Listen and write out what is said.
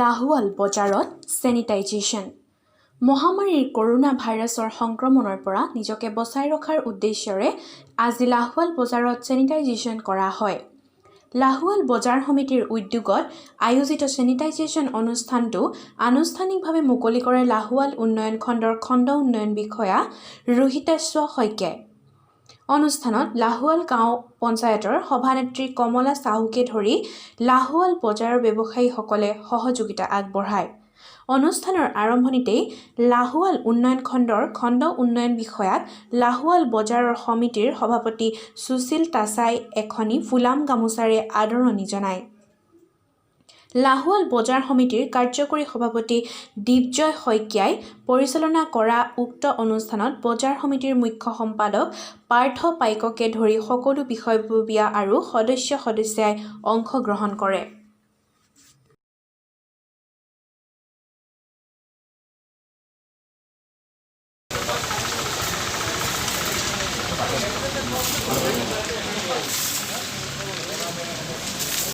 লাহোৱাল বজাৰত ছেনিটাইজেশ্যন। মহামাৰীৰ কৰোণা ভাইৰাছৰ সংক্ৰমণৰ পৰা নিজকে বচাই ৰখাৰ উদ্দেশ্যৰে আজি লাহোৱাল বজাৰত ছেনিটাইজেশ্যন কৰা হয়। লাহোৱাল বজাৰ সমিতিৰ উদ্যোগত আয়োজিত ছেনিটাইজেশ্যন অনুষ্ঠানটো আনুষ্ঠানিকভাৱে মুকলি কৰে লাহোৱাল উন্নয়ন খণ্ডৰ খণ্ড উন্নয়ন বিষয়া ৰোহিতাশ্ব শইকীয়াই। অনুষ্ঠানত লাহোৱাল গাঁও পঞ্চায়তৰ সভানেত্ৰী কমলা চাহুকে ধৰি লাহোৱাল বজাৰৰ ব্যৱসায়ীসকলে সহযোগিতা আগবঢ়ায়। অনুষ্ঠানৰ আৰম্ভণিতেই লাহোৱাল উন্নয়ন খণ্ডৰ খণ্ড উন্নয়ন বিষয়াক লাহোৱাল বজাৰৰ সমিতিৰ সভাপতি সুশীল তাছাই এখনি ফুলাম গামোচাৰে আদৰণি জনায়। লাহোৱাল বজাৰ সমিতিৰ কাৰ্যকৰী সভাপতি দীপজয় শইকীয়াই পৰিচালনা কৰা উক্ত অনুষ্ঠানত বজাৰ সমিতিৰ মুখ্য সম্পাদক পাৰ্থ পাইককে ধৰি সকলো বিষয়ববীয়া আৰু সদস্য সদস্যাই অংশগ্ৰহণ কৰে।